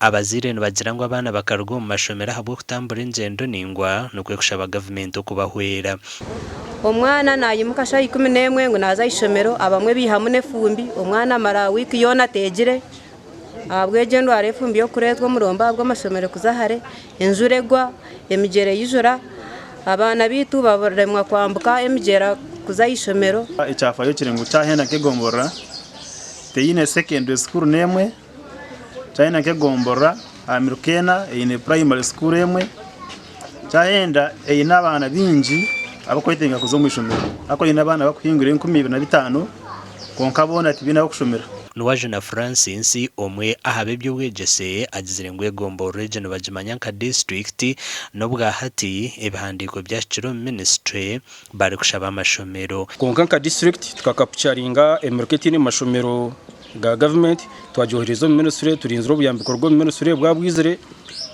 Abazaire nibagira ngu abaana bakaruga omu mashomero ahabw'okutambura engyendo naingwa nikwo kushaba gavumenti okubahwera. Omwana nayimuka shaaha 11 ngu naaza aha ishomero, abamwe baihamu n'efumbi, omwana amara wiiki yoona ateegire ahabw'egyo endwara y'efumbi y'okureetwa omurombe ahabw'amashomero kuza hare, enjura egwa, emigyera eyijura, abaana baitu baremwa kwambuka emigyera kuza aha ishomero. Ekyafaayo kiri ngu kyahenda nk'egomborora teine secondary school n'emwe. Kyahenda nk'egomborora aha miruka ena eine primary school emwe, kyahenda eine abaana baingi abarikwetenga kuza omu ishomero ahakuba eine abaana barikuhingura 2005 kwonka boona tibaine ah'okushomera. Nuwajuna Francis, omwe aha b'eby'obwegyese agizire ngu egomborora egi nibagimanya nka disiturikiti n'obwahati ebihandiiko byahikire omu minisiture barikushaba amashomero. Kwonka nka disiturikiti tukakapucharinga emiruka etaine mashomero ga gavumenti twagyohereza omu minisitule turinzire obuyambi kuruga omu minisitule bwaba bwizire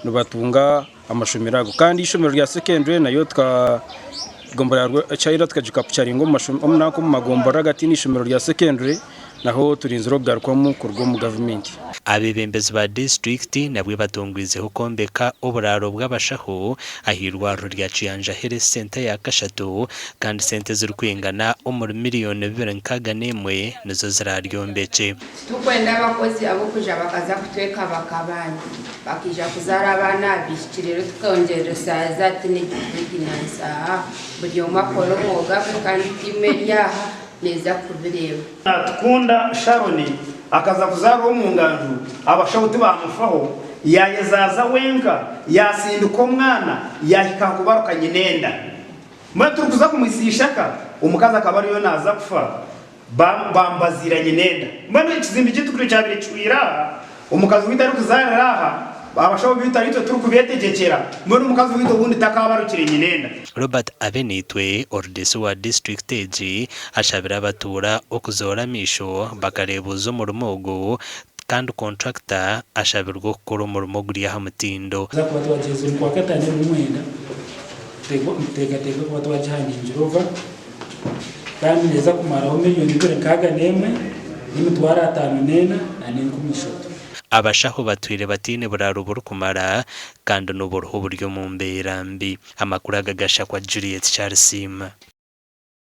nibatunga amashomero ago kandi eishomero rya secondary nayo tukagombora Chaira tukagikapucharinga omu magomborora agataine eishomero rya secondary naho turinzire okugarukwamu kuruga omu gavumenti. Abeebembezi ba disiturikiti nabwo batongwizeho kwombeka oburaaro bw'abashaho ah'eirwariro rya Kiyanja Health Centre ya kashatu kandi sente ezirikwingana omuri miriyoni 261 nizo ziraaryombekye. Titukwenda abakozi ab'okwija bakaza kutweka bakabaana bakaija kuzaara abaana abaishiki reero tukongyeresa za teenage pregnancy aha buri omwe akore omwoga gwe kandi tiimu eri aha neeza kubireeba. Natukunda Sharon akaza kuzaarwa omu nganju abashaho tibaamufaho, yaayezaaza wenka, yaasindika omwana yaahika aha kubaruka nyina enda. Mbwenu turikuza kumwitsya eishaka, omukazi akaba ariyo naaza kufa, baamubaziira nyina enda. Mbwenu ekizimbe kyaitu kuri kyabaire kihweire aha, omukazi waitu arikuzaarira aha, abashaho baitu ariitwe turikubeetegyekyera, mbwenu omukazi waitu obundi takaabarukire nyina enda. Robert Abenitwe, Orudiisi wa disiturikiti egi ashabire abatuura okuzoora amaisho bakareebuuza omurimo ogu kandi kontrakita ashabirwe okukora omurimo oguri aha mutindo. Tuza kuba twagyeza omu Kwakataano ebiri mwenda, nituteekateeka kuba twagihandingira ova kandi neeza kumaraho 61 554 300. Abashaho batwire bataine buraaro burikumara kandi n'oburuho buri omu mbeera mbi. Amakuru aga gashakwa Juliet Kyarisiima.